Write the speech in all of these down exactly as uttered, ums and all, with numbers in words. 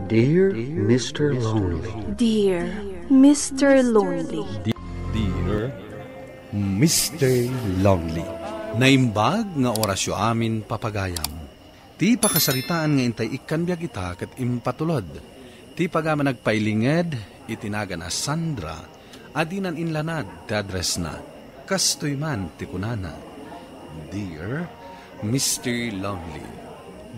Dear Mister Lonely. Dear Mister Lonely. Dear Mister Lonely. Naimbag nga orasyo amin, papagayam. Ti pakasaritaan nga intay ikkan biag ita ket impatulod. Ti pagayam a nagpailinged iti nagan a Sandra a dinan inlanad ti addressna. Kastoy man ti kunana, "Dear Mister Lonely,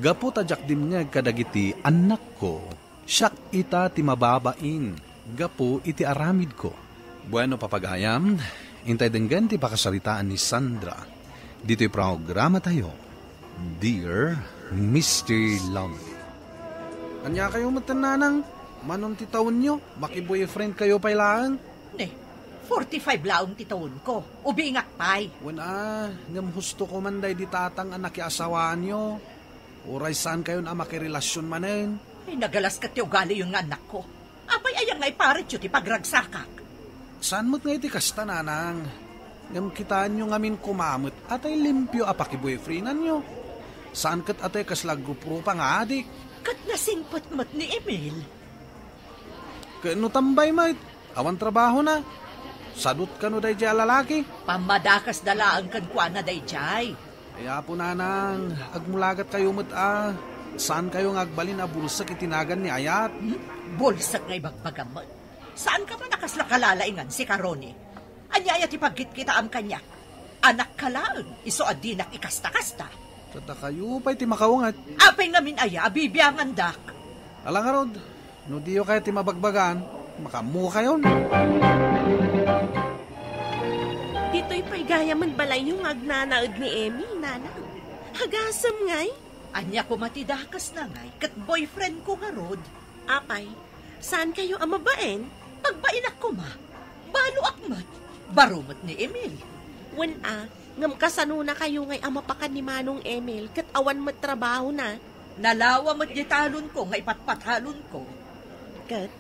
gapu ta diak dimngeg kadagiti annakko, siak ita ti mababain gapu iti aramidko." Bueno, papagayam, intay denggen ti pakasaritaan ni Sandra ditoy programatayo, Dear Mister Lonely. Ania kayo met, nanang? Manon ti tawenyo? Makiboyfriend kayo pay laeng? Ne, forty-five laeng ti tawenko. Ubingak pay. Wen a, ngem husto ko man daydi tatang a nakiasawaanyo. Uray saan kayon a makirelasion manen. Ay, nagalas ket ti ugaliyon nga annakko. Apay aya nga iparityo ti pagragsakak? Saan met nga iti kasta, nanang. Ngem kitaenyo ngamin koma met, atay limpio a pakiboyfriendanyo. Saan ket atay kasla agruprupa nga adik. Ket nasingpet met ni Emil. Ket no tambay met, awan trabahona. Sadut kano daydiay a lalaki? Pammadakesda laeng kenkuana daydiay. Ay, Apo Nanang, agmulagat kayo met a. Saan kayo nga agbalin a bulsek iti nagan ni ayat? Hmm? Bulsek nga ibagbagam met. Saan ka man a kasla kalalaingan, sika Ronnie? Ania aya ti pagkitkitaam kaniak? Anakka laeng, isu a dinak ikasta-kasta. Ket dakayo pay ti makaunget. Apay ngamin aya a bibiangandak? Ala ngarud, no diyo kayat ti mabagbagaan, makaammo kayon. Ditoy pay gayamen balayyo nga agnanaed ni Emil, nanang. Agasem ngay? Ania koma ti dakesna ngay ket boyfriend ko ngarud? Apay, saan kayo a mabain? Pagbainak koma. Baloak met. Baro met ni Emil. Wen a, ngem kasanona kayo ngay a mapakan ni Manong Emil ket awan met trabahona? Nalawa met di talonko nga ipatpatalonko. Ket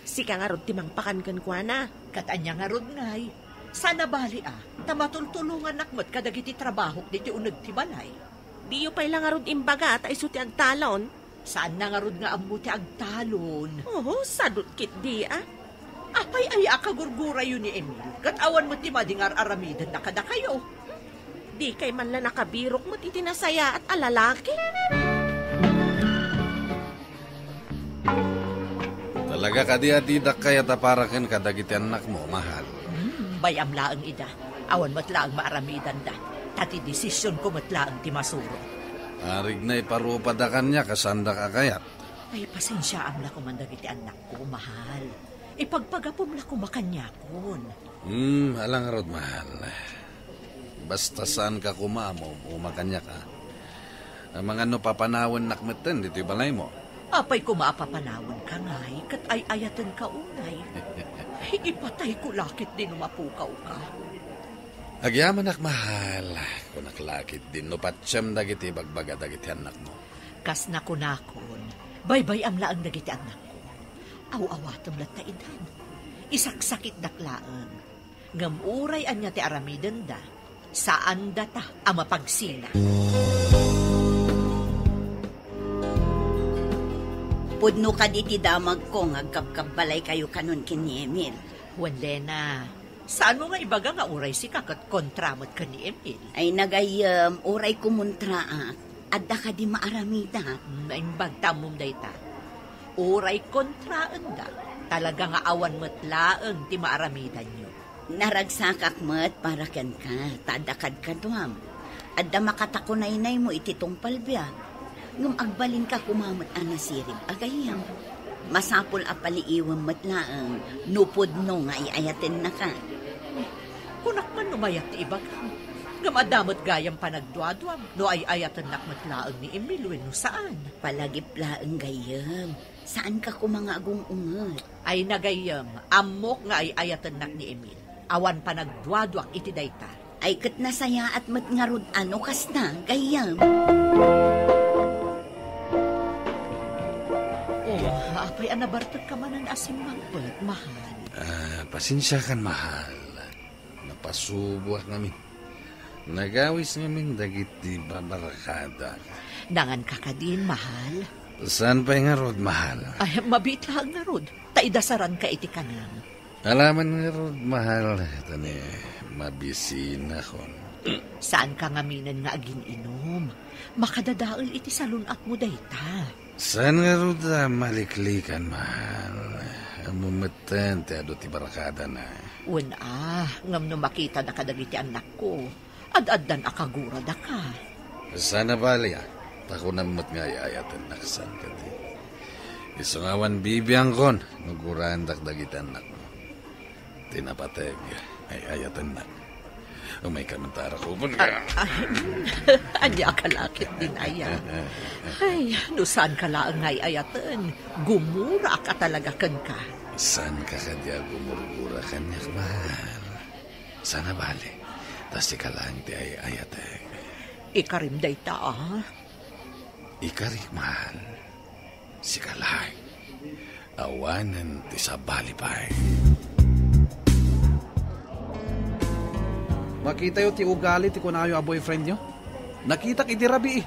sika ngarud ti mangpakan kenkuana. Ket ania ngarud ngay? Saan a bali a, ta matultulongannak met kadagiti trabahok ditoy uneg ti balay. Diyo pay la ngarud imbaga ta isu ti agtalon? Saanna ngarud nga ammo ti agtalon. Oho, sadut ketdi a. Apay aya a kagurgurayo ni Emil, ket awan met ti madi nga ar-aramidenna kadakayo? Dikay man la nakabirok met iti nasayaat a lalaki? Talaga kadi a didak kayat a para ken kadagiti annakmo, mahal? Hmm, bay-am laeng ida. Awan met laeng maaramidanda. Ta ti desisionko met laeng ti masuro. Arigna iparupada kaniak a saandak a kayat. Ay, pasensiaam la koman dagiti annakko, mahal. Ipagpagapum la koma kaniakon. Hmm, ala ngarud, mahal. Basta saanka koma a maum-uma kaniak, a. Amangan no papanawennak metten ditoy balaymo. Apay koma a papanawenka ngay, ket ay-ayatenka unay. Ipatayko la ketdi no mapukawka. Agyamanak, mahal. Kunak la ketdi no patiem dagiti ibagbaga dagiti annakmo. Kas nakunakon, baybay-am laeng dagiti annakko. Aw-awatem latta idan. Isaksakitdak laeng. Ngem uray ania ti aramidenda, saandata a mapagsina. Pudno kadi ti damagko nga agkabkabbalaykayo kanon ken ni Emil? Wen, Lena, saanmo nga ibaga nga uray sika ket kontra met ken ni Emil? Ay, nagayyem, uray kumontraak. Adda kadi maaramidak? Hmm, naimbag ta ammom dayta. Uray kontraenda, talaga nga awan met laeng ti maaramidanyo. Naragsakak met para kenka, ta adda kadkaduam. Adda makatakunaynaymo iti tungpal biag. Ngem agbalinka koma met a nasirib a gayyem. Masapul a paliiwem met laeng no pudno nga ay-ayatennaka. Kunak man no mayat ti ibagam. Ngem adda met gayam panagduaduam no ay-ayatennak met laeng ni Emil wenno saan. Palagip laeng gayyem. Saanka koma nga agung-unget? Ay, nagayyem, ammok nga ay-ayatennak ni Emil. Awan panagduaduak iti dayta. Ay, ket nasayaat met ngarud a no kasta, gayyem. Oh, apay a nabartekka manen a simmangpet, mahal? Ah, pasensiakan, mahal. Napasuboak ngamin. Nagawis ngamin dagiti babarkadak. Nanganka kadin, mahal? Saan pay ngarud, mahal? Ay, mabiit laeng ngarud, ta idasaranka iti kanam. Alaman ngarud, mahal, ta ni mabisinakon. Saanka ngaminen nga agin-inom. Makadadael iti salun-atmo dayta. Saan ngarud a maliklikan, mahal? Ammom metten ti adu ti barkadana. Wen a, ngem no makitadaka dagiti annakko, ad-addan a kaguradaka. Saan a bali a, ta kunam met nga ay-ayatennak saan kadi. Isu nga awan bibiangkon no guraendak dagiti annakmo. Ti napateg, ay-ayatennak. Umayka met ta arakupenka. Ah, ah, ania ka la ket din aya? Ay, no saanka laeng nga ay-ayaten, gumurak a talaga kenka. Saanka kadi a gumurgura kaniak, mahal? Saan a bali, ta sika laeng ti ay-ayatek. Ikarim dayta, a? Ikarik, mahal. Sika laeng. Awanen ti sabali pay. Makitayo ti ugali ti kunayo a boyfriendyo. Nakitak idi rabii.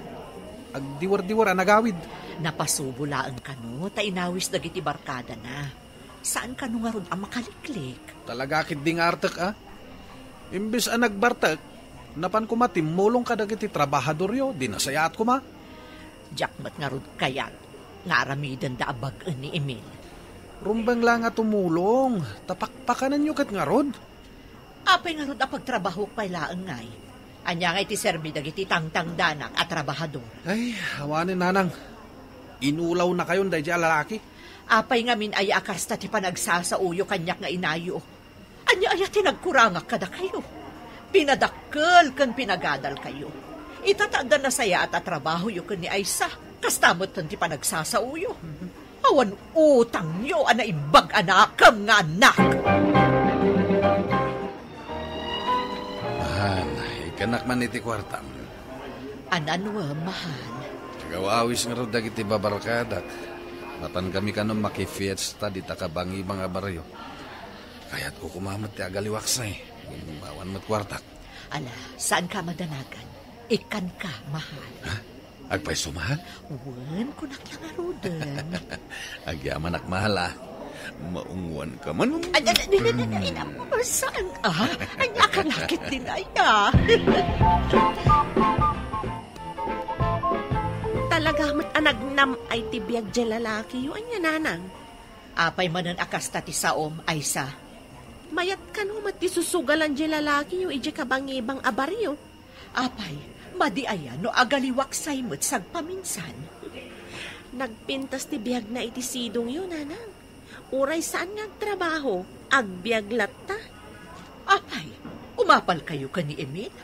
Agdiwer-diwer a nagawid. Napasubo laeng kano ta inawis dagiti barkadana. Saan kano ngarud a makaliklik? Talaga ketdi nga artek, a? Imbes a nagbartek, napan koma timmulong kadagiti trabahadoryo, di nasayaat koma. Diak met ngarud kayat nga aramidenda a bag-en ni Emil. Rumbeng la nga tumulong, ta pakpakanenyo ket ngarud. Apay ngarud a pagtrabahok pay laeng ngay? Ania ngay ti serbi dagiti tangtangdanak a trabahador? Ay, awanen, nanang. Inulawnakayon daydiay a lalaki. Apay ngamin aya a kasta ti panagsasaoyo kaniak nga inayo? Ania aya ti nagkurangak kadakayo? Pinadakkel ken pinagadalkayo. Ita ta adda nasayaat a trabahoyo ken ni Aisa, kasta metten ti panagsasaoyo. Awan utangyo a naimbag a nakem nga annak. Mahal, ikkannak man iti kuartam. An-ano, mahal? Agaw-awis ngarud dagiti babarkadak. Mapankami kano makifiesta dita kabangibang a barrio. Kayatko koma met ti agaliwaksay. Awan met kuartak. Ala, saanka madanagan. Ikkanka, mahal. Ha? Agpayso, mahal? Wen, kunak la ngaruden. Agyamanak, mahal, a. Maungwanka man. Ay, ay, ay, ay, ay, ay, ay, saan, a? Ania ka la ketdin aya? Talaga met a nagnam-ay ti biag diay lalakiyo, ania, nanang? Apay manen a kasta ti saom, Aisa? Mayat kano met ti susugalan diay lalakiyo idiay kabangibang a barrio. Apay, madi aya no agaliwaksay met sagpaminsan? Nagpintas ti biagna iti sidongyo, nanang. Uray saan nga agtrabaho, agbiag latta. Apay, umapalkayo ken ni Emil?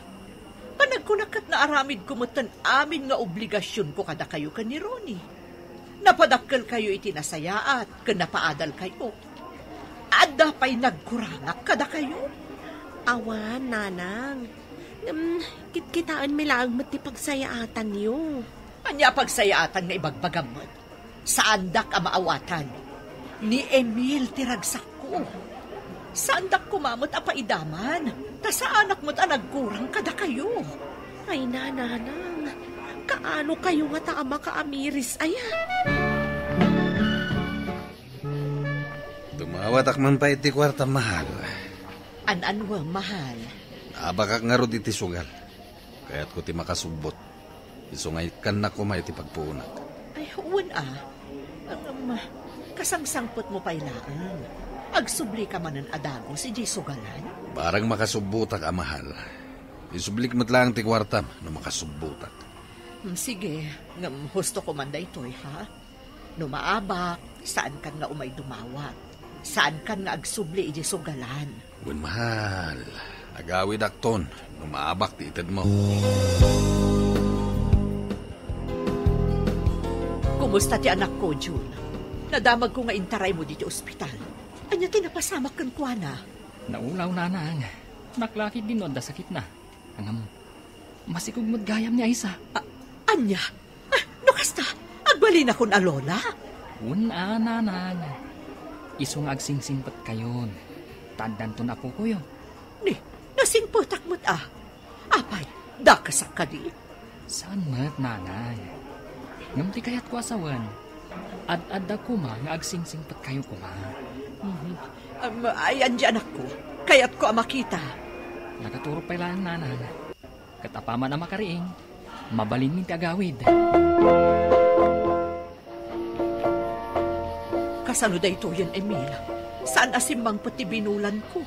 Panagkunak ket naaramidko metten amin nga obligasionko kadakayo ken ni Ronnie. Napadakkelkayo iti nasayaat ken napaadalkayo. Adda pay nagkurangak kadakayo? Awan, nanang. Ngem, kitkitaenmi laeng met ti pagsayaatanyo. Ania a pagsayaatan nga ibagbagam met? Saandak a maawatan. Ni Emil ti ragsakko. Saandak koma met a paidaman, ta saanak met a nagkurang kadakayo. Ay, nanang, kaano kayo ngata a makaamiris aya? Dumawatak man pay iti kuarta, mahal. An-anwa, mahal? Abakak ngarud iti sugal. Kayatko ti makasubbot. Isu nga ikkannak koma iti pagpuonak. Ay, wen a. Ngem, kasangsangpetmo pay laeng. Agsublika manen a dagus idiay sugalan? Barang makasubbotak a mahal. Isublik met laeng ti kuartam no makasubbotak. Hmm, sige, ngem husto ko man daytoy, ha? No maabak, saankan nga umay dumawat. Saankan nga agsubli idiay sugalan. Wen, mahal, agawidakton no maabak ti itedmo. Kumusta ti anakko, Jun? Nadamagko nga intaraymo ditoy ospital. Ania ti napasamak kenkuana? Naulaw, nanang. Naklakit din no adda sakitna. Ngem, masikog met gayam ni Aisa. A-, ania? Ah, no kasta, agbalinakon a lola? Wen a, nanang. Isu nga agsingsinpetkayon. Ta addanton apokoyo. Ni, nasingpetak met a. Apay, dakesak kadi? Saan met, nanang. Ngem ti kayatko a sawen, ad-adda koma nga agsingsingpetkayo koma. Mhm. Am, ayan di anakko. Kayatko a makita. Nakaturog pay laeng, nanang. Ket apaman a makariing, mabalinmin ti agawid. Kasano daytoyen, Emil? Saan a simmangpet ti binulanko?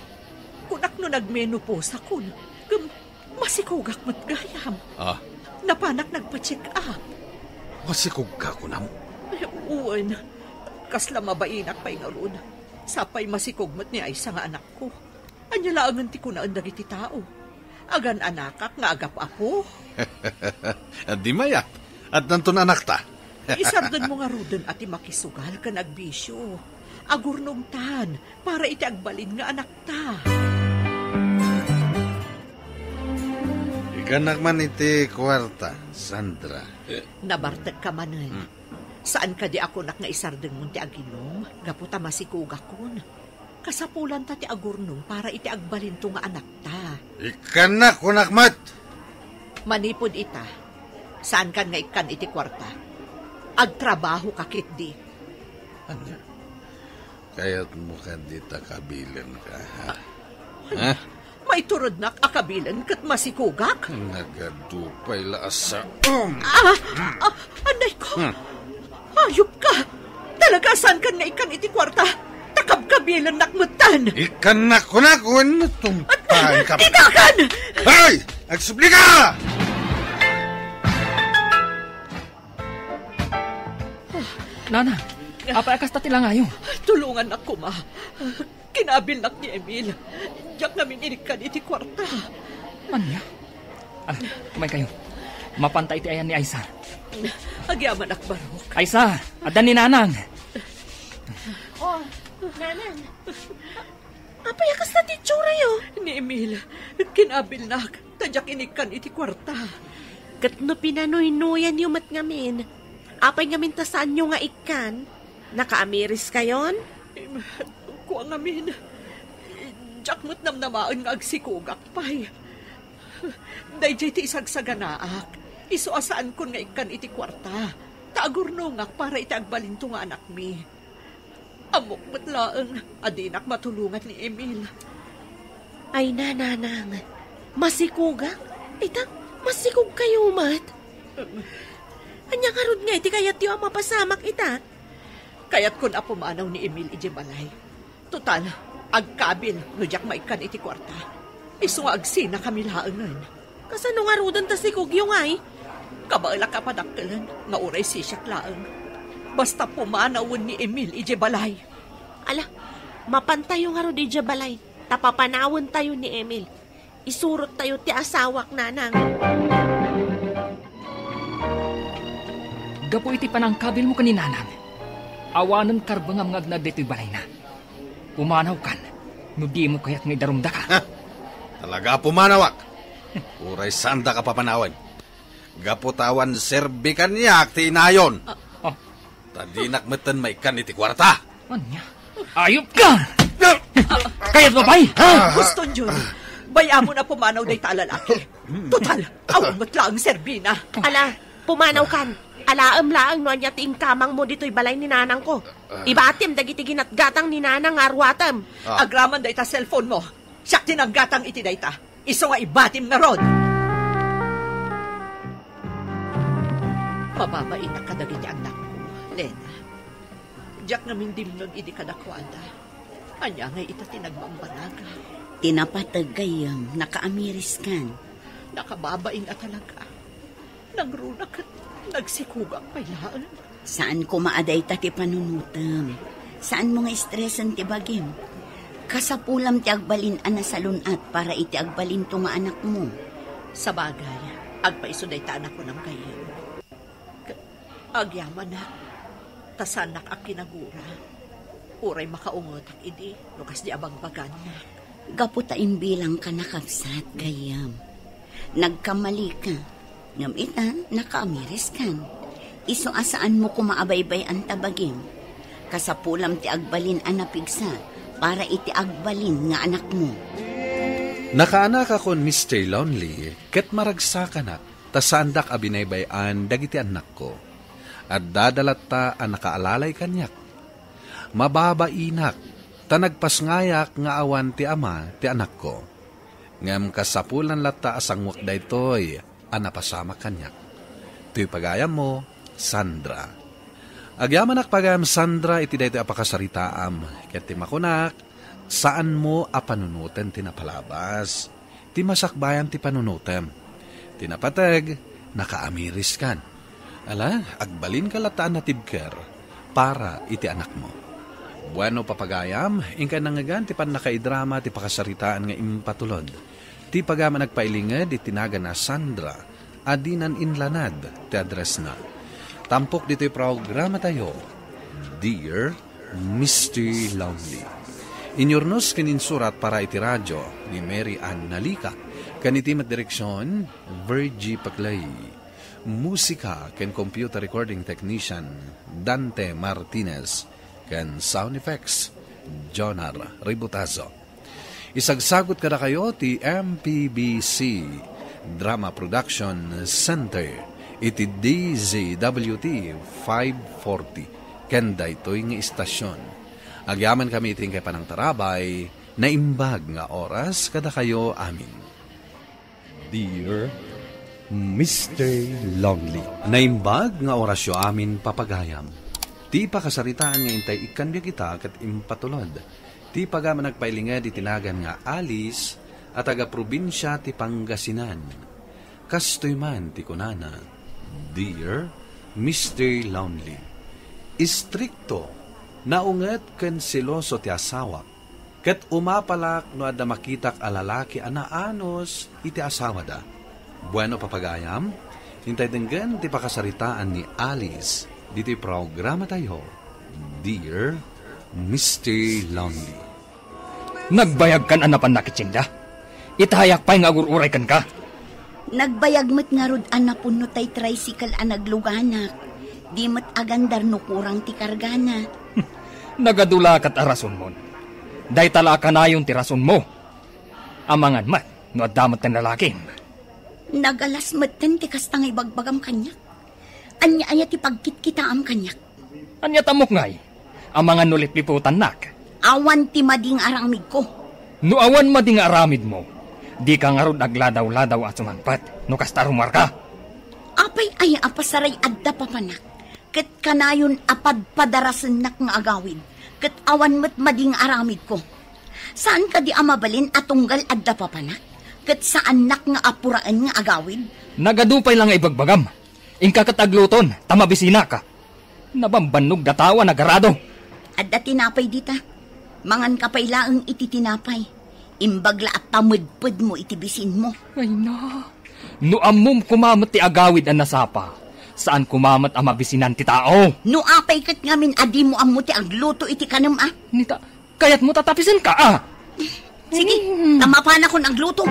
Kunak no nagmenopausakon. Ngem masikogak met gayam. Ah. Napanak nagpa-check up. Masikogka, kunam? Eh, wen. Kasla mabainak pay ngarud. Sapay masikog met ni Aisa nga anakko. Ania laengen ti kunaen dagiti tao? Agan-anakak nga agap-apo? Di mayat. Addanton anakta. Isardenmo ngaruden a ti makisugal ken agbisio. Agurnongtan para iti agbalin nga anakta. Ikkannak man iti kuarta, Sandra. Nabartekka manen. Hmm. Saan kadi a kunak nga isardengmon ti aginom gapu ta masikogakon? Kasapulanta ti agurnong para iti agbalinto nga anakta. Ikkannak, kunak met! Manipud ita, saankan nga ikkan iti kuarta. Agtrabahoka ketdi. Ania? Kayatmo kadi ta kabilenka, ha? Ha? Maiturednak a kabilen ket masikogak? Nagadu pay la a sa-, um! Ah! Ah! Anay ko! Hmm. Ayop ka! Talaga, saankan nga ikkan iti kuarta? Ta kabkabilennak metten! Ikkannak, kunak, wenno tumpaenka? Ditakan! Hoy! Agsublika! Nana, apay a kasta ti langayo? Tulongannak koma. Kinabilnak ni Emil. Diak ngamin inikkan iti kuarta. Ania? Ala, umaykayo. Mapanta iti ayan ni Aisa. Agyamanak, Barok. Aisa, adda ni Nanang. Oh, Nanang. Apay a kasta ti itsura'yo? Ni Emil, kinabilnak, ta diak inikkan iti kuarta. Ket no pinanuynoyanyo met ngamin, apay ngamin ta saanyo nga ikkan? Nakaamiriskayon? Em, kua ngamin, diak met namnamaen nga agsikogak pay. Daydiay ti isagsaganaak. Isu a saankon nga ikkan iti kuarta, ta agurnongak para iti agbalinto nga anakmi. Ammok met laeng a dinak matulongan ni Emil. Ay, nanang, masikogak? Ita, masikogkayo met? Ania ngarud ngay ti kayatyo a mapasamak ita? Kayatkon a pumanaw ni Emil idiay balay. Total, agkabil no diak maikkan iti kuarta. Isu nga agsinakami laengen. Kasano ngaruden ta sikogyo ngay? Kabaelak a padakkelen nga uray sisiak laeng. Basta pumanawen ni Emil idiay balay. Ala, mapantayo ngarud idiay balay, ta papanawentayo ni Emil. Isurottayo ti asawak, nanang. Gapu iti panangkabilmo ken ni nanang, awanen karbengam nga agna ditoy balayna. Pumanawkan, no dimo kayat nga idarumdaka. Ha? Talaga a pumanawak. Uray saandak a papanawen. Gapu ta awan serbi kaniak ti inayon. Ah. Oh. Ta dinak metten maikkan iti kuarta. Ania? Ayop ka! Kayat mo pay? Ha? Boston, Jun. Bay-amon a pumanaw dayta a lalaki. Total, awan met laeng serbina. Ala, pumanawkan. Alaem laeng no ania ti inkamangmo ditoy balay ni nanangko. Ibatim dagiti ginatgatang ni nanang nga aruatem. Ah. Agraman dayta cellphone mo. Siak ti nanggatang iti dayta. Isu nga ibatim ngarud. Mababainak kadagiti annakko, Lena. Diak ngamin dimngeg idi kadakuada. Ania ngay ita ti nagbambanagak? Ti napateg, gayyem, nakaamiriskan. Nakababain a talaga. Nangruna ket nagsikogak pay laeng. Saan koma a dayta ti panunotem. Saanmo nga istresen ti bagim. Kasapulam ti agbalin a nasalun-at para iti agbalinto nga anakmo. Sabagay, agpayso dayta a nakunam, gayyem. Ket agyamanak, ta saannak a kinagura. Uray makaungetak idi no kasdi a bagbagannak. Gapu ta imbilangka nakabsat, gayyem. Nagkamalika. Ngem ita, nakaamiriskan. Isu a saanmo koma a baybay-an ta bagim. Kasapulam ti agbalin a napigsa para iti agbalin nga anakmo. Nakaanakakon, Mister Lonely, ket maragsakanak, ta saandak a binaybay-an dagiti annakko. Adda da latta a nakaalalay kaniak. Mababainak, ta nagpasngayak nga awan ti ama ti anakko. Ngem kasapulan latta a sanguek daytoy a napasamak kaniak. Toy pagayammo, Sandra. Agyamanak pagayam, Sandra, iti daytoy a pakasaritaam, ket ti makunak, saanmo a panunoten ti napalabas. Ti masakbayan ti panunotem. Ti napateg, nakaamiriskan. Ala, agbalinka latta a natibker para iti anakmo. Bueno, papagayam, inkay nangngegan ti pannakaidrama ti pakasaritaan nga impatulod. Ti pagayam a nagpailinged iti nagan a Sandra, a dinan inlanad ti addressna. Tampok ditoy programatayo, Dear Mister Lonely. Inyurnos ken insurat para iti radio ni Mary Ann Nalica, ken iti met direksion, Virgie Paclay. Musika ken computer recording technician, Dante Martinez, ken sound effects, Jonar Ributazo. Isagsagut kadakayo ti M P B C Drama Production Center iti D Z W T five forty ken daytoy nga istasyon. Agyaman kami iti inkay panangtarabay, naimbag nga oras kadakayo amin. Dear Mister Lonely. Naimbag nga orasyo amin, papagayam. Ti pakasaritaan nga intay ikkan biag ita ket impatulod. Ti pagayam a nagpailinged iti nagan nga Alice a taga-probinsia ti Pangasinan. Kastoy man ti kunana, Dear Mister Lonely, istrikto, naunget ken seloso ti asawak, ket umapalak no adda makitak a lalaki a naanus iti asawada. Bueno, papagayam, intay denggen ti pakasaritaan ni Alice ditoy programatayo, Dear Mister Lonely. Nagbayagkan a napan nakitsinda? Itayak pay nga agur-uray kenka. Nagbayag met ngarud a napunno tay tricycle a nagluganak. Di met agandar no kurang ti kargana. Nagadulakat a rasonmon. Dayta la a kanayon ti rasonmo. Amangan met no adda met ten lalakim. Nagalas met ten ti kasta nga ibagbagam kaniak. Ania aya ti pagkitkitaam kaniak? Ania tamok ngay? Amangan no lipliputannak. Awan ti madi nga aramidko. No awan madi nga aramidmo, dika ngarud agladaw-ladaw a sumangpet no kasta a rumuarka. Apay aya a pasaray adda papanak, ket kanayon a padpadarasennak nga agawid, ket awan met madi nga aramidko? Saan kadi a mabalin a tunggal adda papanak, ket saannak nga apuraen nga agawid? Nagadu pay la nga ibagbagam. Inka ket agluton, ta mabisinak. Nabambannog datawa nagarado. Adda tinapay dita. Manganka pay laeng iti tinapay. Imbag la a pamedpedmo iti bisinmo. Ay na. No ammom koma met ti agawid a nasapa, saan koma met a mabisinan ti tao. No apay ket ngamin a dimo ammo ti agluto iti kanem a? Nita, kayatmo ta tapisenka a? Sige, ta mapanakon agluto.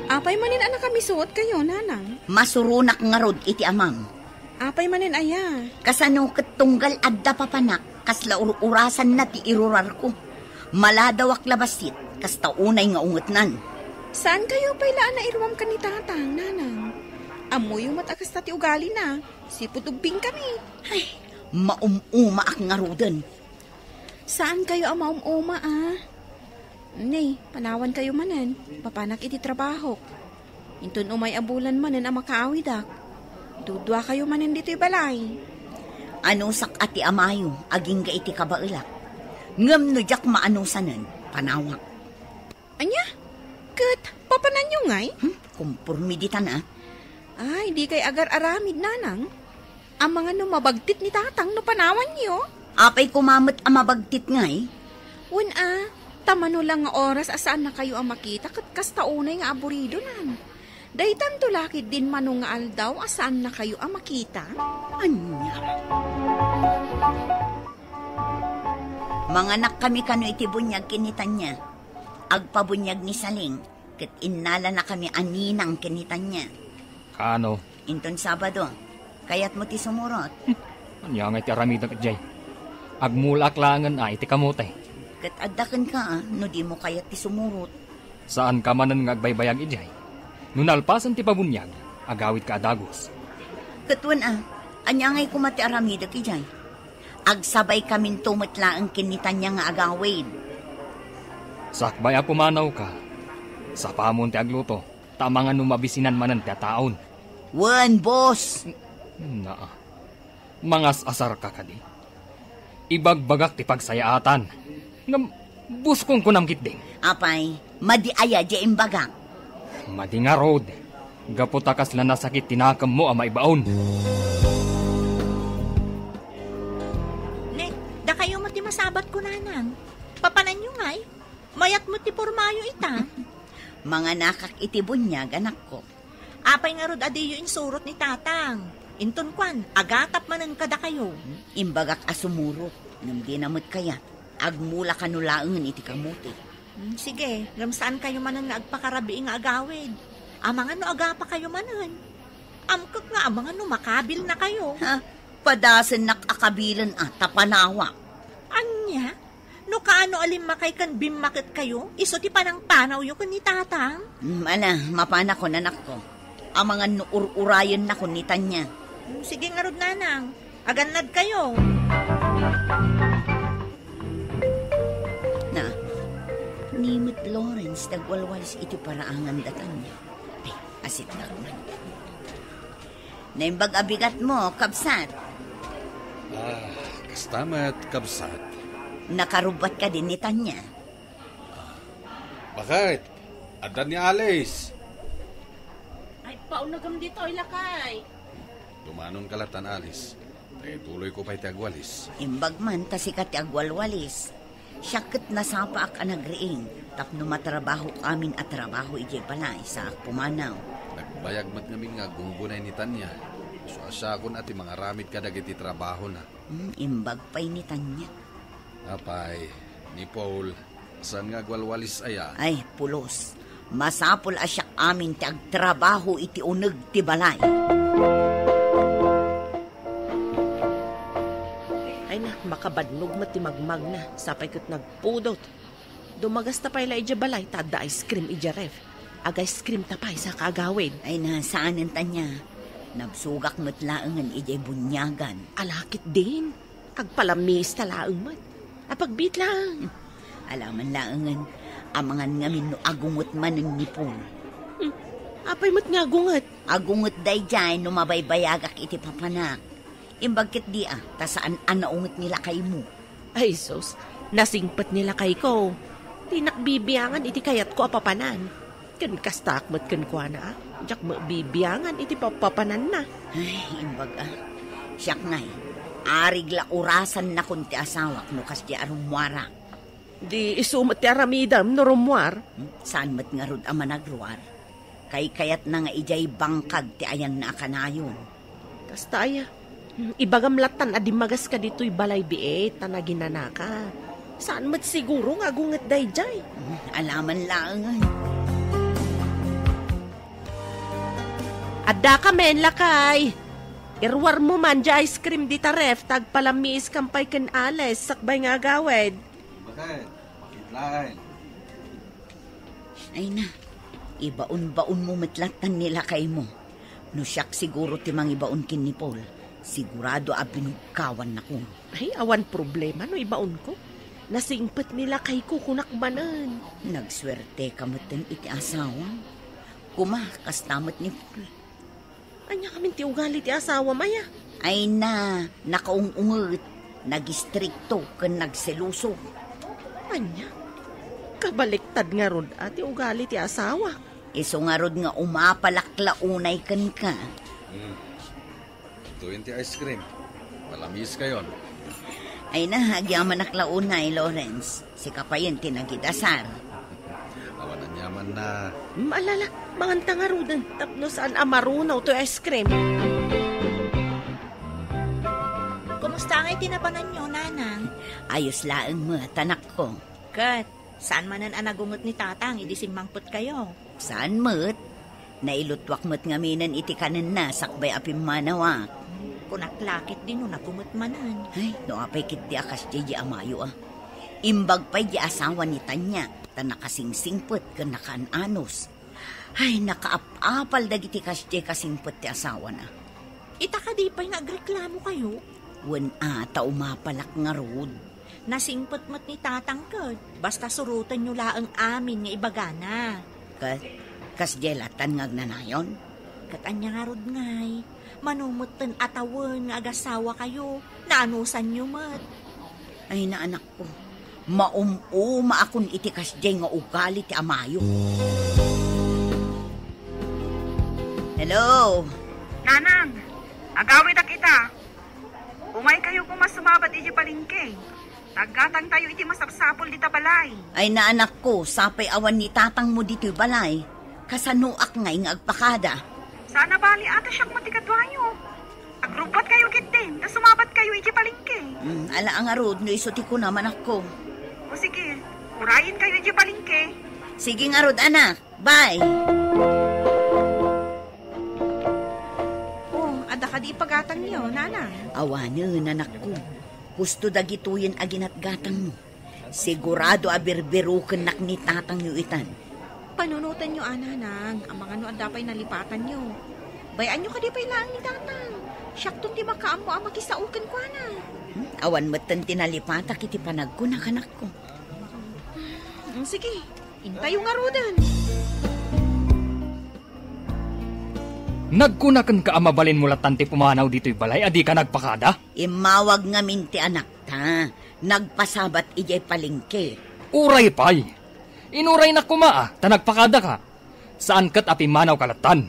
Apay manen a nakamisuotkayo, nanang? Masuronak ngarud iti amam. Apay manen aya? Kasano ket tunggal adda papanak, kasla ur-urasanna ti irurarko. Maladawak la bassit, kasta unay nga ungetnan. Saankayo pay la a nairuam ken ni tatang, nanang? Ammoyo met a kasta ti ugalina. Sipud ubbingkami. Ay, maum-umaak ngaruden. Saankayo a maum-uma a? Ne, panawankayo manen. Mapanak iti trabahok. Inton umay a bulan manen a makaawidak, duduakayo manen ditoy balay. Anusak a ti amayo, agingga iti kabaelak. Ngem no diak maanusanen, panawak. Ania? Ket papananyo ngay? Hmm? Kumporme ditan a. Ay, dikay agar-aramid, nanang. Amangan no mabagtit ni tatang no panawanyo? Apay koma met a mabagtit ngay? Wen a, ta mano la nga oras a saannakayo a makita ket kasta unay nga aburidonan. Daytanto la ketdin mano nga aldaw a saannakayo a makita? Ania? Manganakkami kano iti buniag ken ni Tania. Agpabuniag ni Saling, ket innalanakami a ninang ken ni Tania. Kano? Inton Sabado, kayatmo ti sumurot? Ania ngay ti aramidek idiay? Agmulaak laengen a iti kamote. Ket adda kenka a, no dimo kayat ti sumurot. Saanka manen nga agbaybayag idiay. No nalpasen ti pabuniag, agawidka a dagus. Ket wen a, ania ngay koma ti aramidek idiay? Agsabay kaminto met laeng ken ni Tania nga agawid. Sakbay a pumanawka, sapamon ti agluto, ta amangan no mabisinan manen ti ataon. Wen, boss! Naa. Mangas-asarka kadi? Ibagbagak ti pagsayaatan. Ngem, boss, kunam ketdin. Apay, madi aya diay imbagak? Madi ngarud. Gapu ta kasla nasakit ti nakemmo a maibaon. Ne, dakayo met ti masabatko, nanang. Papananyo ngay? Mayat met ti pormayo ita. Manganakak iti buniag, anakko. Apay ngarud a diyo insurot ni tatang? Inton kuan, agatap manen kadakayo. Imbagak a sumurot, ngem dina met kayat. Agmula kano laengen iti kamote. Hmm, sige, ngem saankayo manen nga agpakarabii nga agawid. Amangan no agapakayo manen. Amkek nga amangan no makabilnakayo. Ha? Padasennak a kabilen a, ta panawak. Ania? No kaano a limmakay ken bimmaketkayo, isu ti panangpanawyo ken ni tatang? Mm, ala, mapanakon, anakko. Amangan no ur-urayennakon ni Tania. Mm, sige ngarud, nanang. Agannadkayo. Na, ni met Lawrence ti agwalwalis iti paraangan da Tania. Ay, asit na man. Naimbag a bigatmo, kabsat. Ah, kasta met, kabsat. Nakarubbat kadi ni Tania? Bakit? Adda ni Alice. Ay, paunagam ditoy, lakay. Dumanonka la tan Alice. Ta ituloyko pay ti agwalis. Imbag man ta sika ti agwalwalis. Siak ket nasapaak a nagriing tapno matrabaho amin a trabaho idiay balay saak pumanaw. Nagbayag met ngamin nga aggunggunay ni Tania. Isu a siakon a ti mangaramid kadagiti trabahona. Hmm, imbag pay ni Tania. Apay, ni Paul, saan nga agwalwalis aya? Ay, pulos. Masapul a siak amin ti agtrabaho iti uneg ti balay. Ay na, makabannog met ti magmagna, sapay ket nagpudot. Dumagasta pay la idiay balay ta adda ice cream idiay ref. Ag-ice cream ta pay sa kaagawid. Ay na, saanen Tania. Nabsogak met laengen idiay buniagan. Ala ketdin. Agpalammiis ta laeng met. Apagbiit lang. Alaman laengen, amangan ngamin no agunget manen ni Paul. Hmm. Apay met nga agunget? Agunget daydiay no mabaybayagak iti papanak. Imbag ketdi a, ta saan a naunget ni lakaymo. Ay, sus, nasingpet ni lakayko. Dinak bibiangan iti kayatko a papanan. Ken kastaak met kenkuana, a, diak met bibiangan iti papapananna. Ay, imbag a. Siak ngay, arig la urasannakon ti asawak no kasdi a rummuarak. Di isu met ti aramidem no rummuar? Hmm, saan met ngarud a managruar? Kaykayatna nga idiay bangkag ti ayanna a kanayon. Kasta aya. Ibagam lattan a dimmagas ka ditoy balay biit ta naginanaka. Saan met siguro nga agunget daydiay? Hmm, alaman laengen. Adda ka men, lakay. Iruar mo man di ice cream dita ref, ta agpalammiis kan pay ken Ales, sakbay nga agawid. Bakit? Bakit laeng? Ay na, ibaon-baon mo met lattan ni lakay mo. No siak siguro ti mangibaon ken ni Paul, sigurado a binugkawan nako. Ay, awan problema no ibaon ko. Nasingpet ni lakay ko, kunak manen. Nagsuerte ka metten iti asawa. Kuma, kasta met ni Paul. Ania ngamin ti ugali ti asawam aya? Ay na, nakaung-unget, nagistrikto, ken nagseloso. Ania? Kabaliktad ngarud a ti ugali ti asawa. Isu ngarud nga umapalak la unay kenka. Hmm. Tuyen ti ice cream. Malamiis kayon. Ay na, agyamanak la unay, Lawrence. Sika payen ti nagidasar. Awan aniamanna. Maalala, manganta ngaruden tapno saan a marunaw toy ice cream. Kumusta ngay ti napananyo, nanang? Ayos laeng met, anakko. Ket, saan manen a nagunget ni tatang idi simmangpetkayo? Saan met? Nailutuak met ngaminen iti kanenna sakbay a pimmanawak. Kunak la ketdi no nagunget manen. Ay, no apay ketdi a kasdiay di amayo a. Imbag pay di asawa ni Tanya, ta nakasingsingpet ken nakaan-anus. Ay, nakaap-apal dagiti kasdiay kasingpet ti asawana. Ita kadi pay nga agreklamo kayo? Wen a, ta umapalak ngarud. Nasingpet met ni Tatang ket, basta surotenyo laeng amin nga ibagana. Ket, kasdiay latan nga agnanayon? Ket ania ngarud ngay, mano metten a tawen nga agasawa kayo, naanusanyo met. Ay, naanakko, maum-umaakon iti kasdiay nga ugali ti amayo. Hello? Nanang, agawidak ita. Umay kayo koma sumabat iti palengke. Taggatangtayo iti masapsapul dita balay. Ay, naanakko, sapay awan ni tatangmo ditoy balay. Kasanoak ngay nga agpakada? Saan a bali a ta siak met ti kaduayo. Agrubbat kayo ketdin, ta sumabat kayo iti palengke. Hmm, ala a ngarud no isu ti kunam, anakko. O sige, urayen kayo iti palengke. Sige ngarud, anak. Bye. Oh, adda kadi ipagatangyo, nanang? Awanen, anakko. Husto dagitoyen a ginatgatangmo. Sigurado a birbirukennak ni tatangyo itan. Panunotenyo a, nanang, amangan no adda pay nalipatanyo. Bay-anyo kadi pay laeng ni tatang. Siakton ti makaammo a makisao kenkuana. Hmm, awan metten ti nalipatak iti panagkunak, anakko. Mm, sige, intayo ngaruden. Nagkuna kenka a mabalinmo latan ti pumanaw ditoy balay a dika nagpakada? Immawag ngamin ti anakta. Nagpasabat idiay palengke. Uray pay. Inuraynak koma a, ta nagpakadaka. Saan ket a pimmanawka latan.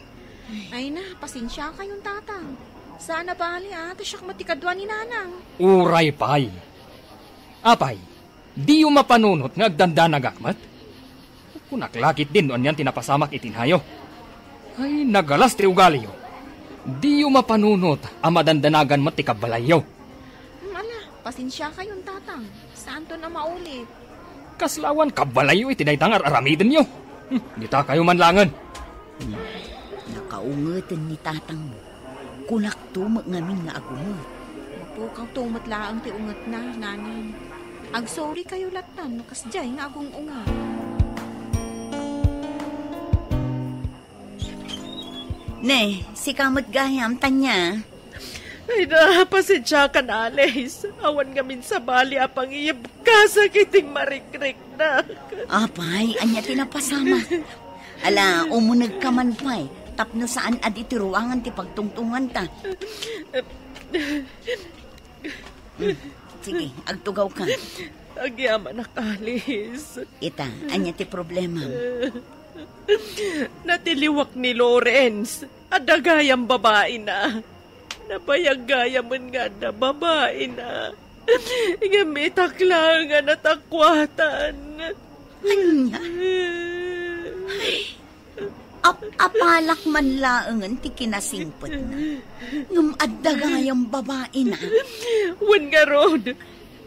Ay na, pasensiakayon, tatang. Saan a bali a, ta siak met ti kadua ni nanang. Uray pay. Apay, diyo mapanunot nga agdandanagak met? Kunak la ketdin no anian ti napasamak iti inayo. Ay, nagalas ti ugaliyo. Diyo mapanunot a madandanagan met ti kabbalayyo. Hmm, ala, pasensiakayon, tatang. Saanton a maulit. Kasla awan kabbalayyo iti dayta nga ar-aramidenyo. Hmm, ditakayo man laengen. Hmm, nakaungeten ni tatangmo. Kunakto met ngamin nga agunget. Mapukawto met laeng ti ungetna, nanang. Agsorry kayo latan no kasdiay nga agung-unget. Ne, sika met gayam, Tanya. Ay na, pasensiakan, Alice. Awan ngamin sabali a pangiyebkasak iti marikriknak. Apay, ania ti napasamak? Ala, umunegka man pay, tapno saan a di ti ruangan ti pagtungtunganta. Hmm, sige, agtugawka. Agyamanak, Alice. Ita, ania ti problemam? Natiliwak ni Lawrence. Adda gayam babaina. Nabayag gayamen nga adda babaina. Ngem itak laeng a natakuatan. Ania? Ay, ap-apalak man laengen ti kinasingpetna. Ngem adda gayam babaina. Wen ngarud,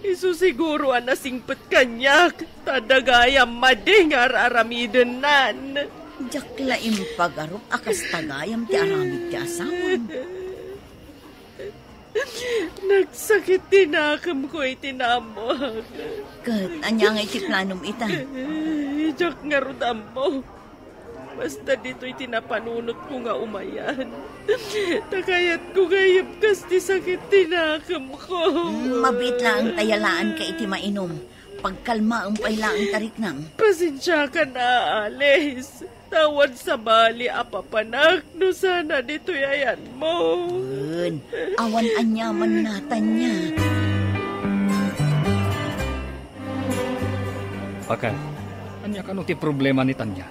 isu siguro a nasingpet kaniak, ta adda gayam madi nga ar-aramidennan. Diak la impagarup a kasta gayam ti aramid ti asawam. Nagsakit ti nakemko iti naammoak. Ket ania ngay ti planom ita? Diak ngarud ammo. Basta ditoy ti napanunotko nga umayan. Ta kayatko nga iyebkas ti sakit ti nakemko. Hmm, mabiit laeng ta yalaanka iti mainum. Pagkalmaem pay laeng ta riknam. Pasensiakan a, Alice. Ta awan sabali a papanak no saan a ditoy ayanmo. Wen, awan aniamanna, Tanya. Bakit? Ania kano ti problema ni Tanya?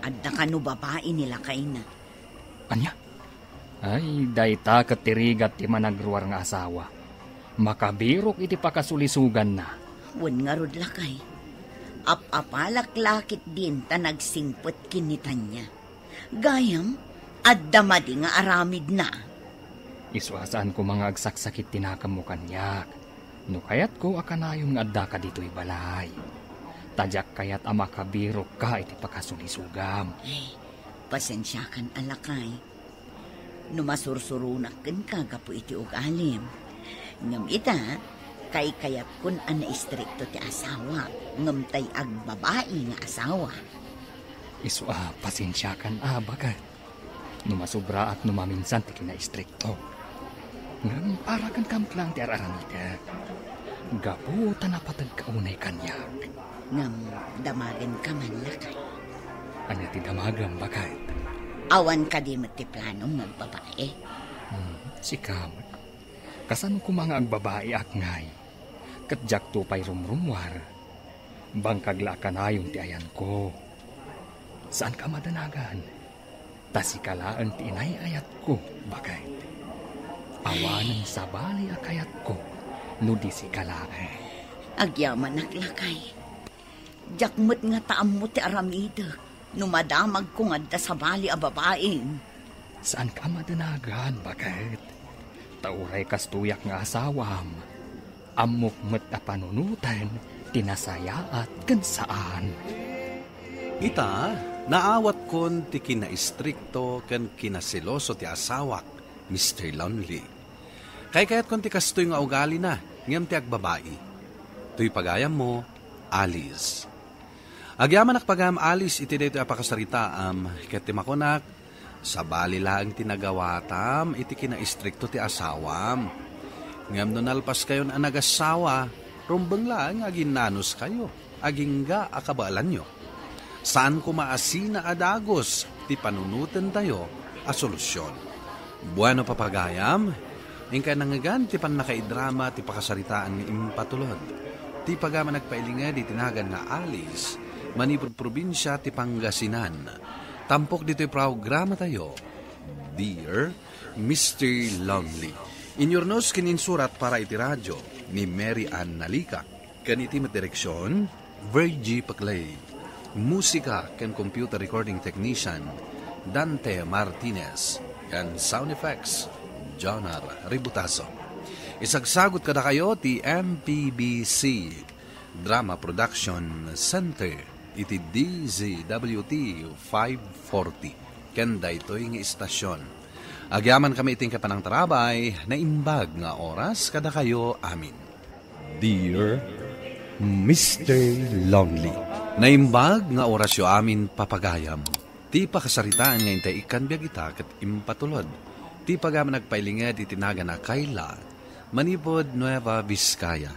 Adda kano babai ni lakayna. Ania? Ay, dayta ket ti rigat ti managruar nga asawa. Makabirok iti pakasulisuganna. Wen ngarud, lakay. Ap-apalak la ketdin ta nagsingpet ken ni Tanya. Gayam, adda madi nga aramidna. Isu a saan koma nga agsaksakit ti nakemmo kaniak. No kayatko a kanayon nga addaka ditoy balay. Ta diak kayat a makabirokka iti pakasulisogam. Ay, pasensiakan a lakay. No masursuronak kenka gapu iti ugalim. Ngem ita, kaykayatkon a naistrikto ti asawa, ngem tay agbabai nga asawa. Isu a, pasensiakan a, baket no masubraak no maminsan ti kinaistrikto. Ngem para kenka met laeng ti ar-aramidek. Gapu ta napateg ka unay kaniak. Ngem damagenka man, lakay. Ania ti damagem, baket? Awan kadi met ti planom nga agbabae? Hmm, sika met. Kasano koma nga agbabaiak ngay? Ket diakto pay rumrummuar. Bangkag la a kanayon ti ayanko. Saanka a madanagan. Ta sika laeng ti inay-ayatko, baket. Awanen sabali a kayatko no di sika laeng. Agyamanak, lakay. Diak met ngata ammo ti aramidek no madamagko nga adda sabali a babaeng. Saanka a madanagan, baket. Ta uray kastoyak nga asawam, ammok met a panunoten ti nasayaat ken saan. Ita, naawatkon ti kinaistrikto ken kinaseloso ti asawak, Mister Lonely. Kaykayatkon ti kastoy nga ugalina, ngem ti agbabai. Toy pagayammo, Alice. Agyamanak pagayam, Alice, iti daytoy a pakasaritaam, ket ti makunak, sabali laeng ti nagawatam iti kinaistrikto ti asawam. Ngem no nalpaskayon a nagassawa, rumbeng laeng nga aginnanuskayo, agingga a kabaelanyo. Saan koma a sina a dagus ti panunotentayo a solusion. Bueno, papagayam, inkay nangngegan ti pannakaidrama ti pakasaritaan nga impatulod. Ti pagayam a nagpailinged iti nagan nga Alice, manipud probinsia ti Pangasinan. Tampok ditoy programatayo, Dear Mister Lonely. Inyurnos ken insurat para iti radio ni Mary Ann Nalica. Ken iti met direksion, Virgie Paclay. Musika ken computer recording technician, Dante Martinez. Ken sound effects, Jonar Ributazo. Isagsagut kadakayo ti M P B C Drama Production Center iti D Z W T five forty. Ken daytoy nga istasion, agyaman kami iti panangtarabay, naimbag nga oras kadakayo amin. Dear Mister Lonely. Naimbag nga orasyo amin, papagayam. Ti pakasaritaan nga intay ikkan biag ita ket impatulod. Ti pagayam a nagpailinged iti nagan a Kayla, manipud Nueva Vizcaya.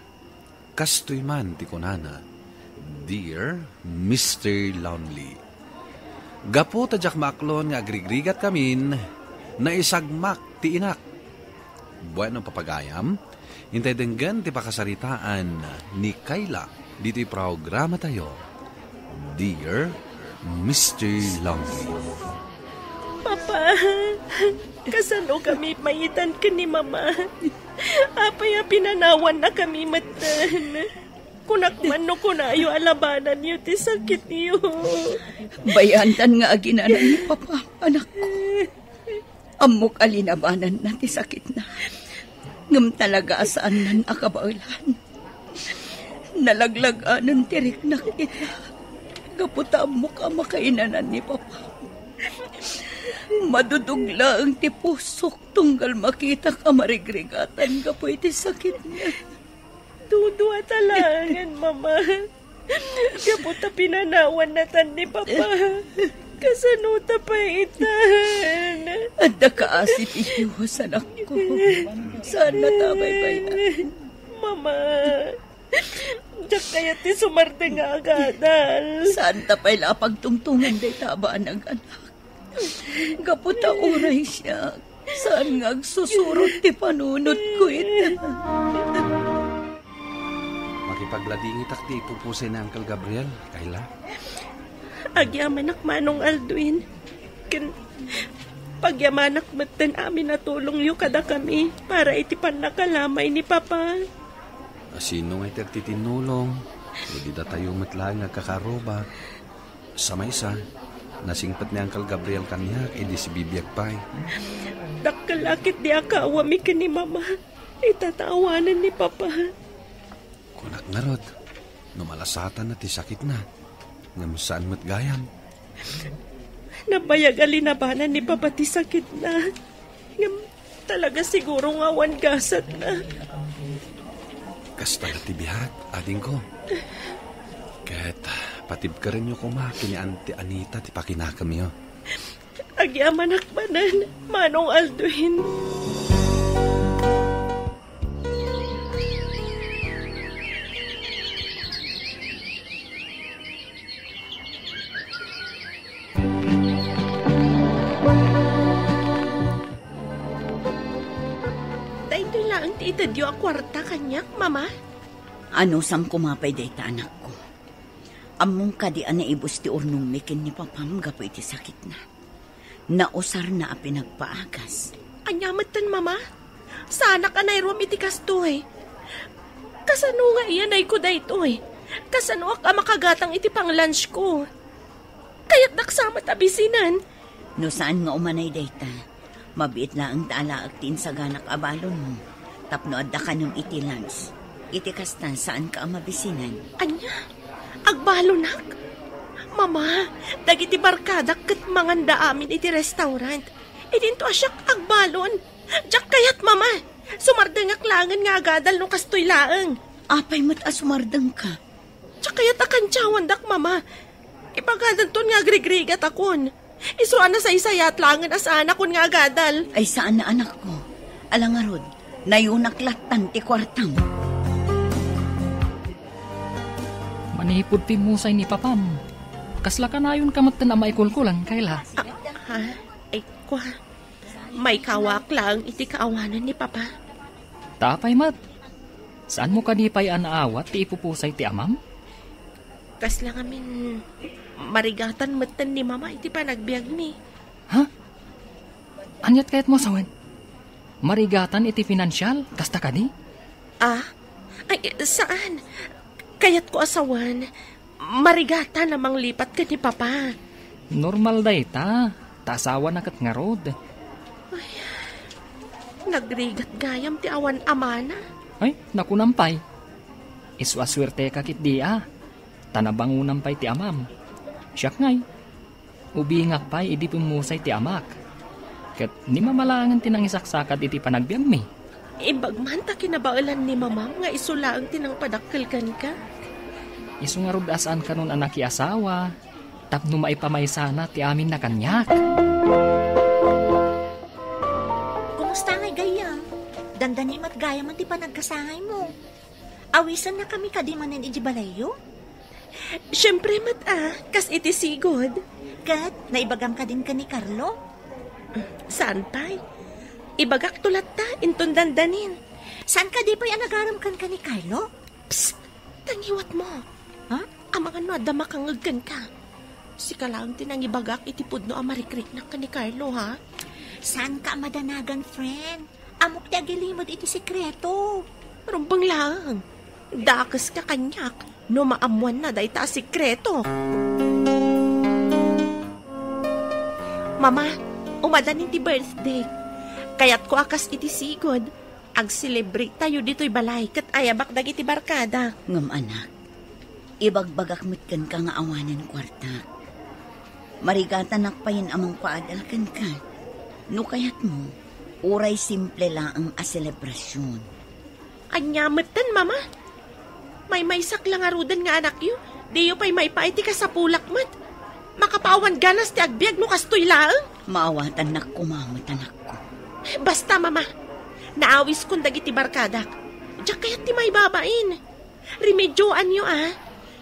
Kastoy man ti kunana, Dear Mister Lonely. Gapu ta diak maaklon nga agrigrigatkamin, naisagmak ti inak. Bueno, papagayam, intay denggen ti pakasaritaan ni Kayla ditoy programatayo, Dear Mister Lonely. Papa, kasano kami mayitan ken ni Mama? Apay a pinanawannakami metten? Kunak man no kunayo a labananyo ti sakityo. Bayandan nga aginanan ni Papa, anakko. Ammok a linabananna ti sakitna. Ngem talaga a saannan a kabaelan. Nalaglag-anen ti riknak ita. Gapu ta ammok a makainanan ni Papa. Madudog laeng ti pusok tunggal makitak a marigrigatan gapu iti sakitna. Duduata laengen, Mama. Gapu ta pinanawannatan ni Papa. Kasano ta pay itan? Adda kaasi ti Dios, anakko. Saanna ta a baybay-an. Mama, diak kayat ti sumardeng nga agadal. Saanta pay la a pagtungtongan dayta a banag, anak. Gapu ta uray siak, saan nga agsusurot ti panunotko ita. Makipagladingitak ti ipupusay ni Uncle Gabriel, Kayla. Agyamanak, Manong Aldwin. Ken pagyamanak metten amin a tulongyo kadakami para iti pannakalamay ni Papa. Asino ngay ti agtitinnulong? Idi datayo met laeng nga agkakaarruba. Sa maysa, nasingpet ni Uncle Gabriel kaniak idi sibibiag pay. Dakkel a ketdi a kaawami ken ni Mama. Ita ta awanen ni Papa. Kunak ngarud, no malasatanna ti sakitna, ngem saan met gayam. Nabayag a linabanan ni Papa ti sakitna. Ngem talaga siguro nga awan gasatna. Kasta la ti biag, adingko. Ket Patibkerenyo koma ken ni Auntie Anita ti pakinakemyo. Agyamanak manen, Manong Aldwin. Daytoy laeng ti itedyo a kuarta kaniak, Mama? Anusam koma pay dayta, anakko. Ammom kadi a naibus ti urnongmi ken ni Papam gapu iti sakitna? Nausarna a pinagpaagas. Ania metten, Mama? Saanak a nairuam iti kastoy. Kasano nga iyanayko daytoy? Kasanoak a makagatang iti panglunchko? Kayatdak sa met a bisinen. No saan nga umanay dayta, mabiit laeng ta alaek ti insaganak a balonmo tapno adda kanem iti lunch. Iti kasta, saanka a mabisinen. Ania? Agbalonak? Mama, dagiti barkadak ket manganda amin iti restaurant. Idinto a siak agbalon. Diak kayat, Mama. Sumardengak laengen nga agadal no kastoy laeng. Apay met a sumardengka? Diak kayat a kantiawandak, Mama. Ibagadanton nga agrigrigatakon. Isu a nasaysayat laengen a saanakon nga agadal. Ay, saan a, anakko. Ala ngarud, nayunak lattan ti kuartam. Manipud pimmusay ni Papam, kasla kanayonka metten a maikulkulan, Kayla? Ah, ha? Ay, kua. Maikawaak laeng iti kaawanan ni Papa. Ta apay met? Saanmo kadi pay a naawat ti ipupusay ti amam? Kasla ngamin, marigatan metten ni Mama iti panagbiagmi. Ha? Aniat kayatmo a sawen? Marigatan iti pinansial? Kasta kadi? Ah? Ay, saan. Kayatko a sawen, marigatan a manglipat ken ni Papa. Normal dayta, ta asawana ket ngarud. Ay, nagrigat gayam ti awan amana. Ay, nakunam pay. Isu a suerteka ketdi a, ta nabangonam pay ti amam. Siak ngay, ubingak pay idi pimmusay ti amak. Ket ni Mama laengen ti nangisaksakad iti panagbiagmi. Imbag man ta kinabaelan ni Mamam nga isu laeng ti nangpadakkel kenka. Isu ngarud a saan kanon a nakiasawa, tapno maipamaysana ti aminna kaniak. Kumusta ngay gayam? Dandani met gayam ti panagkasangaymo. Awisennakami kadi manen iti balayyo? Siempre met a, kas iti sigud. Ket naibagam kadin ken ni Carlo? Saan pay? Ibagakto latta inton dandanin. Saan kadi pay a nagarem kenka ni Carlo? Psst! Tangiwatmo. Ha? Amangan no adda makangngeg kenka. Sika laeng ti nangibagak iti pudno a marikriknak ken ni Carlo, ha? Saanka a madanagan, friend. Ammok ti agilimed iti sekreto. Rumbeng laeng. Dakeska kaniak no maammoanna dayta a sekreto. Mama, umadanin ti birthday. Kayatko a kas iti sigud, agselebrate tayo ditoy balay ket ayabak dagiti barkadak. Ngem, anak, ibagbagak met kenka nga awanen kuartak. Marigatanak payen a mangpaadal kenka. No kayatmo, uray simple laeng a selebrasion. Ania metten, Mama? Maymaysak la ngaruden nga anakyo, diyo pay maipaay ti kasapulak met. Makapaawan ganas ti agbiag no kastoy laeng. Maawatannak koma met, anakko. Basta, Mama, naawiskon dagiti barkadak. Diak kayat ti maibabain. Remedioanyo, a.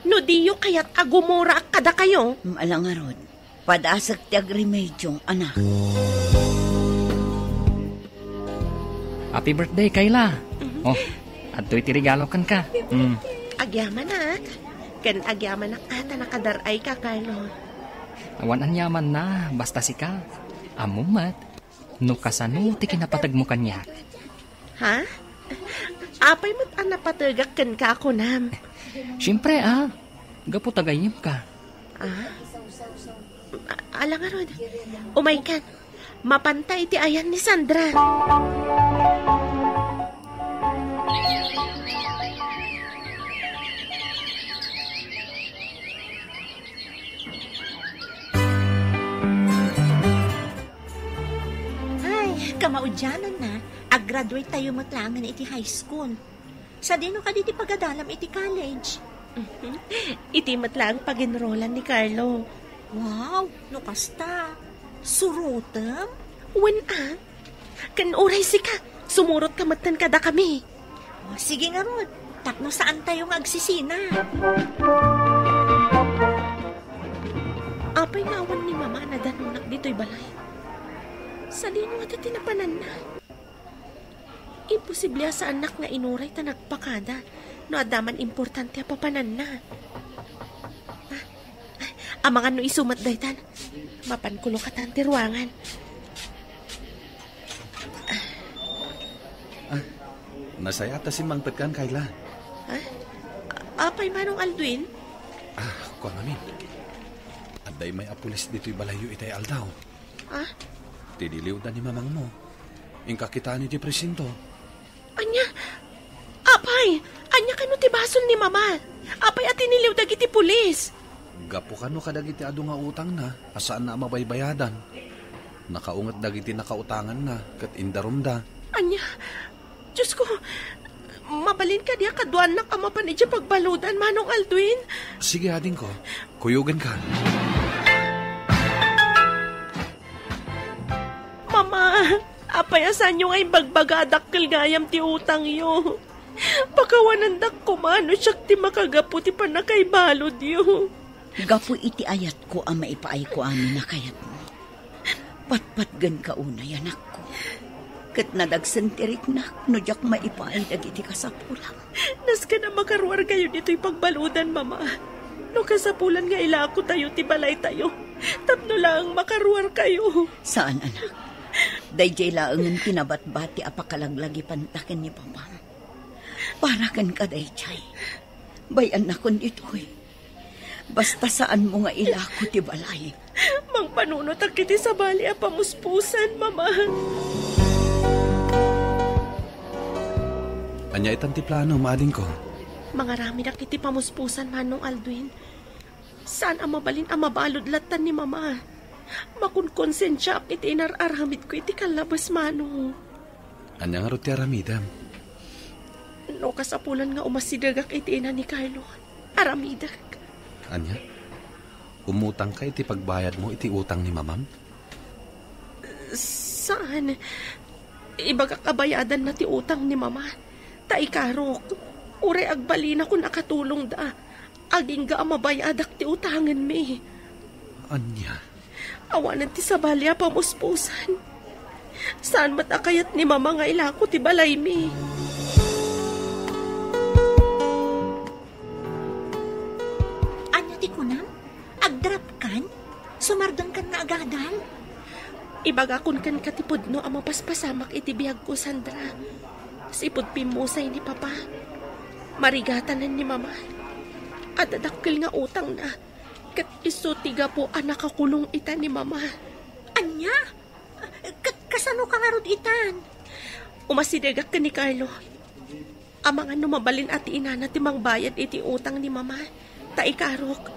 No diyo kayat a gumuraak kadakayo. Ala ngarud, padasek ti agremedio, anak. Happy birthday, Kayla. Mhm. Oh, adtoy ti regalo kenka. Mm. Agyamanak. Ken agyamanak a ta nakadar-ayka, Carlo. Awan aniamanna, basta sika. Ammom met no kasano ti kinapategmo kaniak. Ha? Apay met a napategak kenka a kunam? Siempre, a. Gapu ta gayyemka. A? A-, ala ngarud. Umaykan. Mapanta iti ayan ni Sandra. Ay, kamaudiananna, aggraduate tayo met laengen iti high school. Sadino kadi ti pagadalam iti college? Iti met laeng pag-enrollan ni Carlo. Wow, no kasta, surotem? Wen a. Ken uray sika, sumurot ka metten kadakami. O, sige ngarud, tapno saantayo nga agsisina. Apay nga awan ni Mama a nadanonak ditoy balay? Sadino ata ti napananna? Imposible a saannak nga inuray ta nagpakada no adda man importante a papananna. Ah, ah, amangan no isu met daytan. Mapankulo katan ti ruangan. Ah, nasaya ta simmangpetkan, Kayla. Ah? Apay, Manong Aldwin? Ah, kuan amin. Adda immay a pulis ditoy balayyo itay aldaw. Ah? Tiniliwda ni mamangmo. Inka kitaen iti presinto. Ania? Apay, ania kano ti basol ni Mama? Apay a tiniliw dagiti pulis? Gapu kano kadagiti adu nga utangna a saanna a mabaybayadan. Nakaunget dagiti nakautanganna ket indarumda. Ania? Diosko, mabalin kadi a kaduaannak a mapan idiay pagbaludan, Manong Aldwin? Sige, adingko. Kuyogenka. Mama, apay a saanyo nga imbagbaga a dakkel gayam ti utangyo? Pakawanandak koma no siak ti makagapu ti pannakaibaludyo. Gapu iti ayatko a maipaayko amin a kayatmo. Patpatgenka unay, anakko. Ket nadagsen ti riknak no diak maipaay dagiti kasapulam. Nasken a makaruarkayo ditoy pagbaludan, Mama. No kasapulan nga ilakotayo ti balaytayo, tapno laeng makaruarkayo. Saan, anak. Daydiay laengen ti nabatbati a pakalaglagipanta ken ni Papam. Para kenka daydiay. Bay-annakon ditoy. Basta saanmo nga ilako ti balay. Mangpanunotak iti sabali a pamuspusan, Mama. Ania itan ti plano, adingko? Mangaramidak iti pamuspusan, Manong Aldwin. Saan a mabalin a mabalud lattan ni Mama. Makonkonsensiaak iti inar-aramidko iti kallabas, Manong. Ania ngarud ti aramidem? No kasapulan nga umasidegak iti ina ni Carlo, aramidek. Ania? Umutangka iti pagbayadmo iti utang ni Mamam? Saan. Ibagak a bayadanna ti utang ni Mama. Ta ikarok, uray agbalinakon a katulongda, agingga a mabayadak ti utangenmi. Ania? Awanen ti sabali a pamuspusan. Saan met a kayat ni Mama nga ilako ti balaymi. Ania ti kunam? Agdrapkan? Sumardengkan nga agadal? Ibagakon kenka ti pudno a mapaspasamak iti biagko, Sandra. Sipud pimmusay ni Papa, marigatanan ni Mama. Adda dakkel nga utangna, ket isu ti gapu a nakakulong ita ni Mama. Ania? Ka-, kasano ka ngarud itan? Umasidegak ken ni Carlo. Amangan no mabalin a ti inana ti mangbayad iti utang ni Mama. Ta ikarok,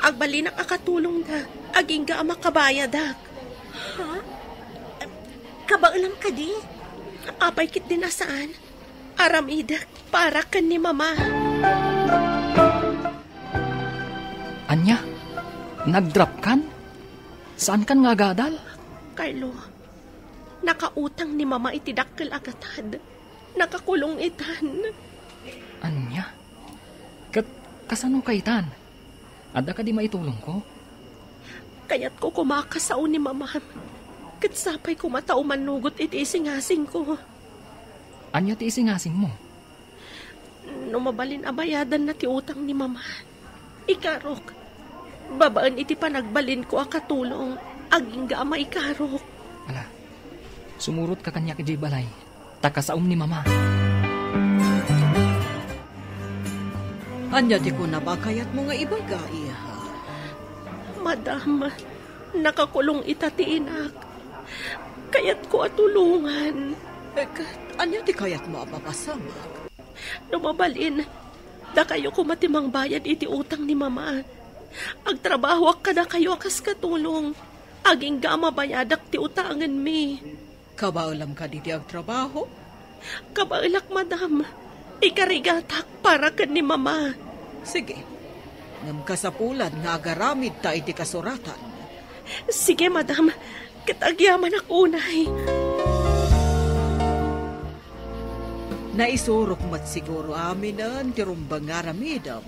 agbalinak a katulongda, agingga a makabayadak. Ha? Kabaelam kadi? Apay ketdin a saan? Aramidek para ken ni Mama. Ania? Nagdrapkan? Saankan nga agadal? Carlo, nakautang ni Mama iti dakkel a gatad. Nakakulong itan. Ania? Ket kasano kaitan? Adda kadi maitulongko? Kayatko koma a kasao ni Mamam. Ket sapay koma ta umanugot iti isingasingko. Ania ti isingasingmo? No mabalin a bayadanna ti utang ni Mama, ikarok, babaen iti panagbalinko a katulong, agingga a maikarok. Ala, sumurotka kaniak idiay balay, ta kasaom ni Mama. Ania ti kunam a kayatmo nga ibaga, iha? Madam, nakakulong ita ti inak. Kayatko a tulongan. Eh, ket ania ti kayatmo a mapasamak? No mabalin, dakayo koma ti mangbayad iti utang ni Mama. Agtrabahoak kadakayo a kas katulong, agingga a mabayadak ti utangenmi. Kabaelam kadi ti agtrabaho? Kabaelak, madam. Ikarigatak para ken ni Mama. Sige. Ngem kasapulan nga agaramidta iti kasuratan. Sige, madam. Ket agyamanak unay. Naisurok met siguro aminen ti rumbeng nga aramidem.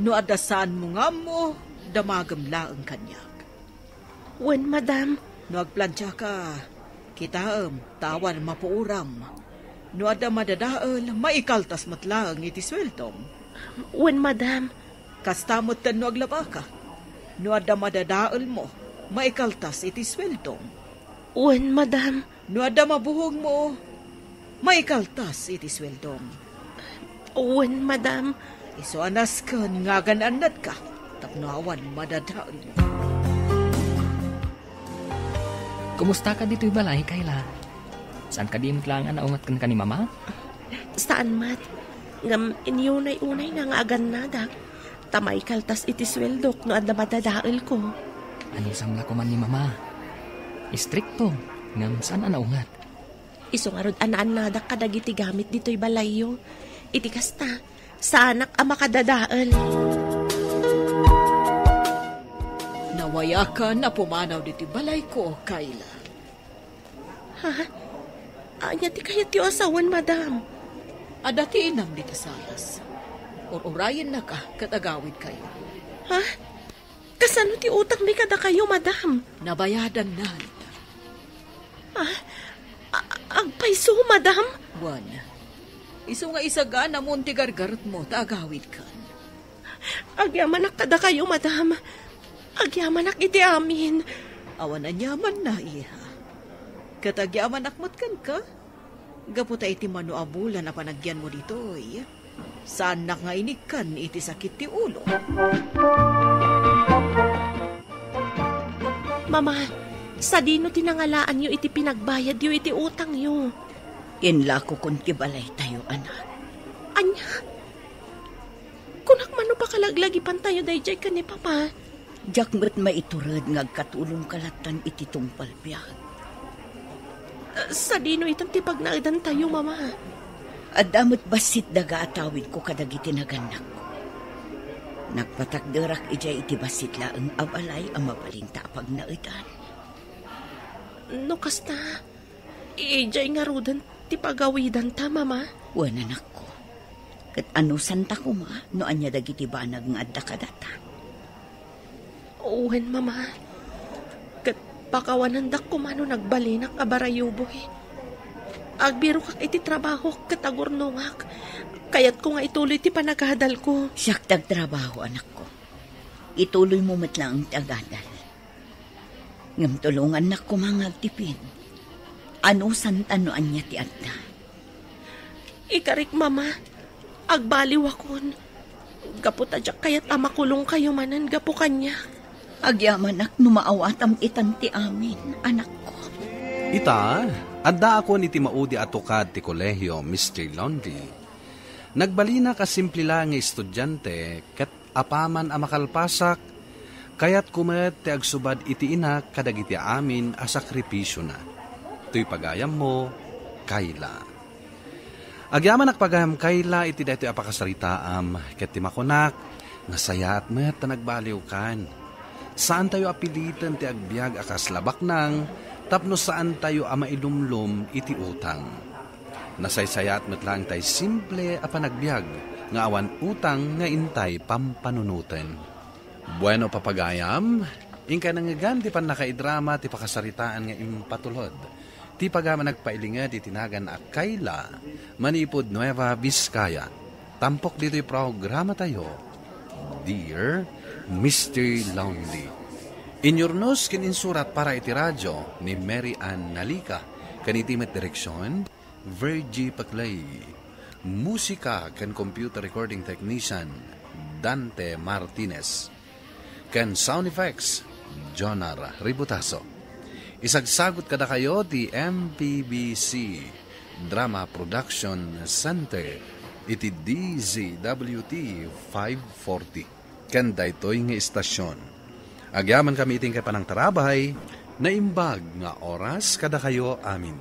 No adda saanmo nga ammo, damagem laeng kaniak. Wen, madam. No agplantiaka, kitaem, ta awan mapuoram. No adda madadael, maikaltas met laeng iti sueldom. Wen, madam. Kasta metten no aglabaka. No adda madadaelmo, maikaltas iti sueldom. Wen, madam. No adda mabuhogmo, maikaltas iti sueldom. Wen, madam. Isu a nasken nga agan-annadka tapno awan madadaelmo. Kumusta ka ditoy balay, Kayla? Saan kadi met laeng a naunget kenka ni Mama? Saan met. Ngem inyunay-unayna nga agannadak, ta maikaltas iti sueldok no adda madadaelko. Anusam la koman ni Mama? Istrikto, ngem saan a naunget. Isu ngarud a naannadak kadagiti gamit ditoy balayyo. Iti kasta, saanak a makadadael. Nawayakan a pumanaw ditoy balayko, Kayla. Ha? Ania ti kayatyo a sawen, madam? Adda ti inam dita saras. Ur-urayennaka ket agawidkayo. Ha? Kasano ti utangmi kadakayo, madam? Nabayadanna. Ah, a-, agpayso, madam? Wen, isu nga isaganamon ti gargaretmo ta agawidkan. Agyamanak kadakayo, madam. Agyamanak iti amin. Awan aniamanna, iha. Ket agyamanak met kenka. Gapu ta iti mano a bulan a panagyanmo ditoy, saannak nga inikkan iti sakit ti ulo. Mama, sadino ti nangalaanyo iti pinagbayadyo iti utangyo? Inlakokon ti balaytayo, anak. Ania? Kunak mano pakalaglagipantayo daydiay ken ni Papa? Diak met maitured nga agkatulongka lattan iti tungpal biag. Sadino itan ti pagnaedantayo, Mama? Adda met bassit daga a tawidko kadagiti nagannakko. Nagpatakderak idiay iti bassit laeng a balay a mabalinta a pagnaedan. No kasta, idiay ngaruden ti pagawidanta, Mama? Wen, anakko. Ket anusanta koma no ania dagiti banag nga adda kadata? Wen, Mama. Ket pakawanendak koma no nagbalinak a barayuboy. Agbirokak iti trabahok ket agurnongak. Kayatko nga ituloy ti panagadalko. Siak ti agtrabaho, anakko. Ituloymo met laeng ti agadal. Ngem tulongannak koma nga agtipid. Anusanta no ania ti adda? Ikarik, Mama, agbaliwakon. Gapu ta diak kayat a makulongkayo manen gapu kaniak. Agyamanak no maawatam itan ti amin, anakko. Ita, addaakon iti maudi a tukad ti Colegio Mister Lonely. Nagbalinak a simple la nga estudiante ket apaman a makalpasak, kayatko met ti agsubad iti inak kadagiti amin a sakripisiona. Toy pagayammo, Kayla. Agyamanak pagayam, Kayla, iti daytoy a pakasaritaam, ket ti makunak, nasayaat met ta nagbaliwkan. Saantayo a piliten ti agbiag a kasla baknang tapno saantayo a mailumlom iti utang. Nasaysayaat met laeng tay simple a panagbiag nga awan utang nga intay pampanunoten. Bueno, papagayam, inkay nangngegan ti pannakaidrama ti pakasaritaan nga impatulod ti pagayam a nagpailinged iti nagan a Kayla manipud Nueva Vizcaya. Tampok ditoy programatayo, Dear Mister Lonely. Inyurnos ken insurat para iti radio ni Mary Ann Nalica, ken iti met direksion, Virgie Paclay. Musika ken computer recording technician, Dante Martinez. Ken sound effects, Jonar Ributaso. Isagsagut kadakayo ti M P B C Drama Production Center iti D Z W T five forty. Ken daytoy nga istasyon, agyamankami iti inkay panangtarabay, naimbag nga oras kadakayo amin.